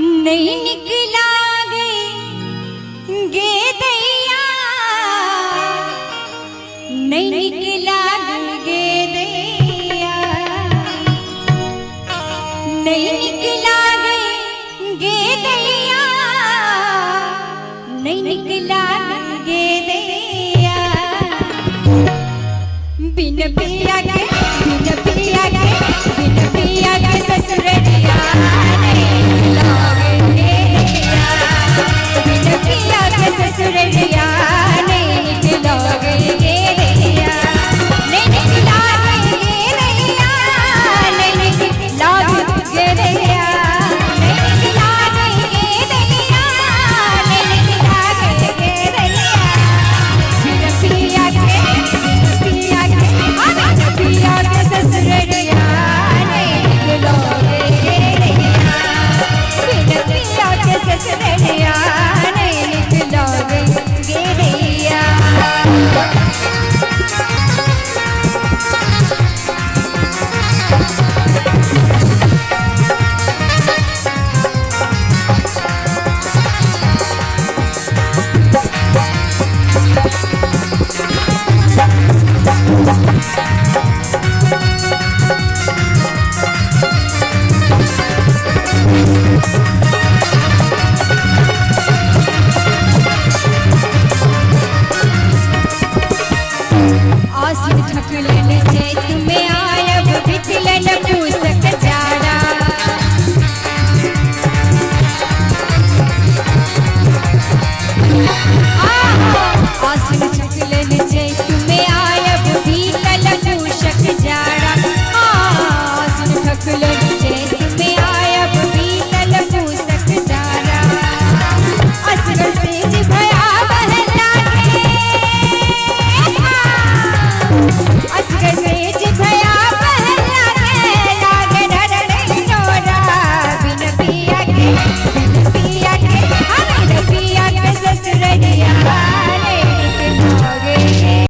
नहीं निकला गई गे दैया, नहीं निकला गे दैया, नहीं निकला गे दैया, नहीं निकला गे दैया। बिन पिया के, बिन पिया के, बिन पिया के ससुररिया नहीं लागे गे दैया, बिन पिया के ससुररिया नहीं लागे गे दैया, नहीं लागे गे दैया, नहीं लागे गे दैया, नहीं लागे गे दैया, नहीं लागे गे दैया। बिन पिया के, बिन पिया के, बिन पिया के ससुररिया नहीं लागे गे दैया, बिन पिया के ससुररिया नहीं लागे गे दैया। आसिन ठकलन चैत में आयब बितलन पूसक जाड़ा, आसिन ठकलन चैत में आयब बीतल पूसक जाड़ा, आसिन ठकलन चैत में आयब बीतल पूसक जाड़ा। असगर सेज भयावह लागे, असगर सेज भयावह लागे, लागे डर नोरा। बिन पिया के, बिन पिया